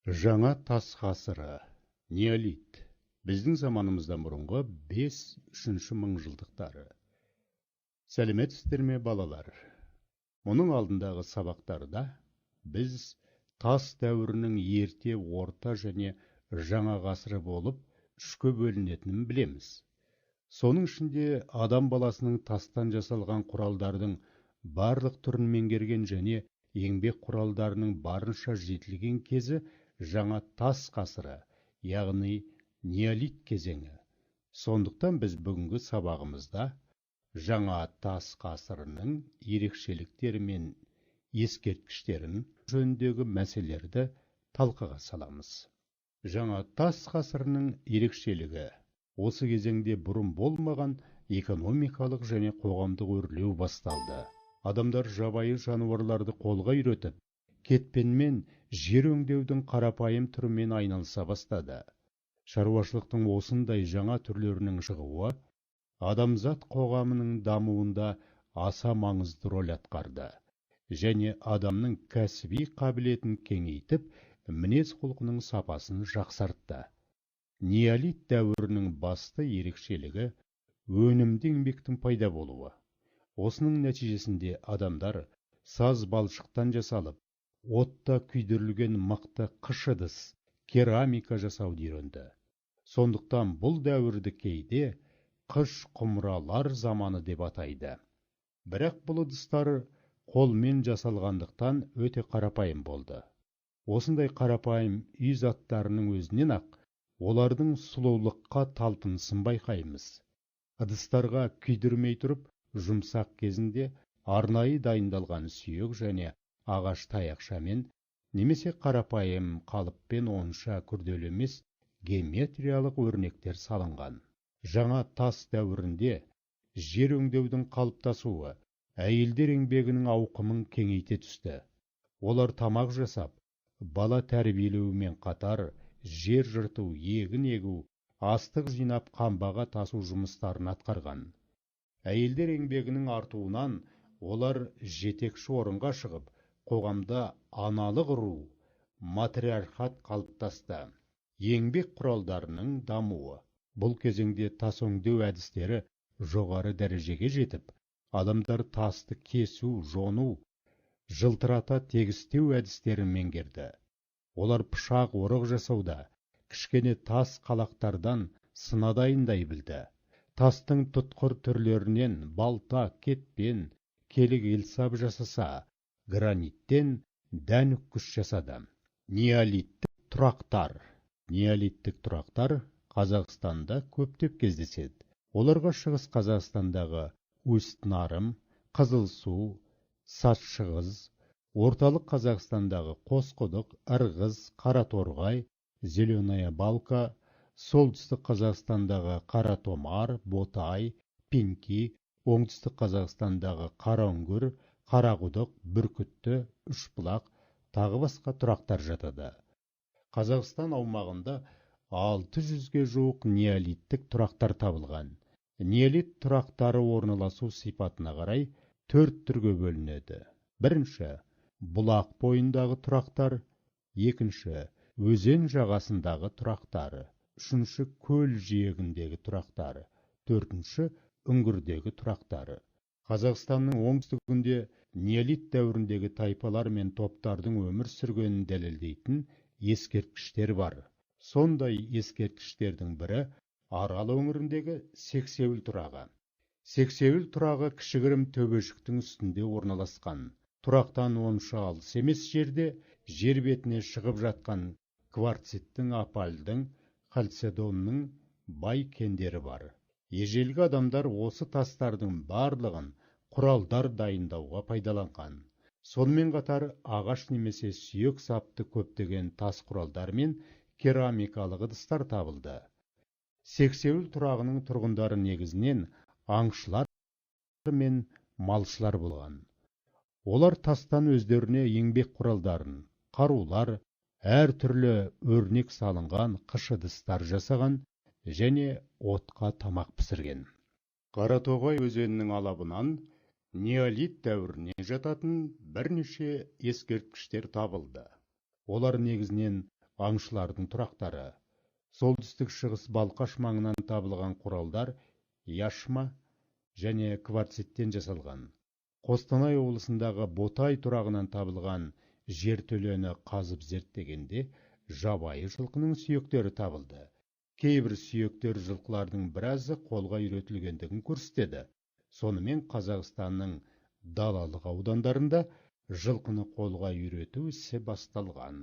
Жаңа тас ғасыры, неолит, біздің заманымыздан бұрынғы 5-3 мыңжылдықтары. Сәлеметсіздер ме, балалар? Мұның алдындағы сабақтарда біз тас дәуірінің ерте, орта және жаңа ғасыры болып үшке бөлінетінін білеміз. Соның ішінде адам баласының тастан жасалған құралдардың барлық түрін меңгерген және еңбек құралдарының барынша жетілген кезі жаңа тас ғасыры, яғни неолит кезеңі. Сондықтан біз бүгінгі сабағымызда жаңа тас ғасырының ерекшеліктері мен ескерткіштерін жөніндегі мәселелерді талқыға саламыз. Жаңа тас ғасырының ерекшелігі: осы кезеңде бұрын болмаған экономикалық және қоғамдық өрлеу басталды. Адамдар жабайы жануарларды қолға үйретіп, кетпенмен жер өңдеудің қарапайым түрімен айналыса бастады. Шаруашылықтың осындай жаңа түрлерінің шығуы адамзат қоғамының дамуында аса маңызды роль атқарды және адамның кәсіби қабілетін кеңейтіп, мінез-құлқының сапасын жақсартты. Неолит дәуірінің басты ерекшелігі өнімді еңбектің пайда болуы. Осының нәтижесінде адамдар саз балшықтан жасалып, отта күйдірілген мықты қыш ыдыс, керамика жасауды үйренді. Сондықтан бұл дәуірді кейде қыш құмыралар заманы деп атайды. Бірақ бұл ыдыстар қолмен жасалғандықтан өте қарапайым болды. Осындай қарапайым үй заттарының өзінен ақ олардың сұлулыққа талпынысын байқаймыз. Ыдыстарға күйдірмей тұрып, жұмсақ кезінде арнайы дайындалған сүйек және ағаш таяқшамен немесе қарапайым қалыппен онша күрделі емес геометриялық өрнектер салынған. Жаңа тас дәуірінде жер өңдеудің қалыптасуы әйелдер еңбегінің ауқымын кеңейте түсті. Олар тамақ жасап, бала тәрбиелеумен қатар жер жырту, егін егу, астық жинап қамбаға тасу жұмыстарын атқарған. Әйелдер еңбегінің артуынан олар жетекші орынға шығып, қоғамда аналық ру, матриархат қалыптасты. Еңбек құралдарының дамуы. Бұл кезеңде тас өңдеу әдістері жоғары дәрежеге жетіп, адамдар тасты кесу, жону, жылтырата тегістеу әдістерін меңгерді. Олар пышақ, орақ жасауда кішкене тас қалақтардан сына дайындай білді. Тастың тұтқыр түрлерінен балта, кетпен, келі келсап жасаса, граниттен дән үккіш жасады. Неолиттік тұрақтар. Неолиттік тұрақтар Қазақстанда көптеп кездеседі. Оларға Шығыс Қазақстандағы Усть-Нарым, Қызылсу, Сатшығыз, Орталық Қазақстандағы Қосқұдық, Ырғыз, Қараторғай, Зеленая Балка, Солтүстік Қазақстандағы Қаратомар, Ботай, Пинки, Оңтүстік Қазақстандағы Қараүңгір, Қарақұдық, Бүркітті, Үшбұлақ, тағы басқа тұрақтар жатады. Қазақстан аумағында 600-ге жуық неолиттік тұрақтар табылған. Неолит тұрақтары орналасу сипатына қарай төрт түрге бөлінеді. Бірінші, бұлақ бойындағы тұрақтар, екінші, өзен жағасындағы тұрақтар, үшінші, көл жиегіндегі тұрақтар, төртінші, үңгірдегі тұрақтар. Қазақстанның оңтүстігінде неолит дәуіріндегі тайпалар мен топтардың өмір сүргенін дәлелдейтін ескерткіштер бар. Сондай ескерткіштердің бірі Арал өңіріндегі Сексеуіл тұрағы. Сексеуіл тұрағы кішігірім төбешіктің үстінде орналасқан. Тұрақтан онша алыс емес жерде жер бетіне шығып жатқан кварциттің, опальдың, халцедонның бай кендері бар. Ежелгі адамдар осы тастардың барлығын құралдар дайындауға пайдаланған. Сонымен қатар ағаш немесе сүйек сапты көптеген тас құралдар мен керамикалық ыдыстар табылды. Сексеуіл тұрағының тұрғындары негізінен аңшылар мен малшылар болған. Олар тастан өздеріне еңбек құралдарын, қарулар, әр түрлі өрнек салынған қыш ыдыстар жасаған және отқа тамақ пісірген. Қаратоғай өзенінің алабынан неолит дәуіріне жататын бірнеше ескерткіштер табылды. Олар негізінен аңшылардың тұрақтары. Солтүстік шығыс Балқаш маңынан табылған құралдар яшма және кварциттен жасалған. Қостанай облысындағы Ботай тұрағынан табылған жертөлені қазып зерттегенде жабайы жылқының сүйектері табылды. Кейбір сүйектер жылқылардың біразы қолға үйретілгендігін көрсетеді. Сонымен Қазақстанның далалық аудандарында жылқыны қолға үйрету ісі басталған.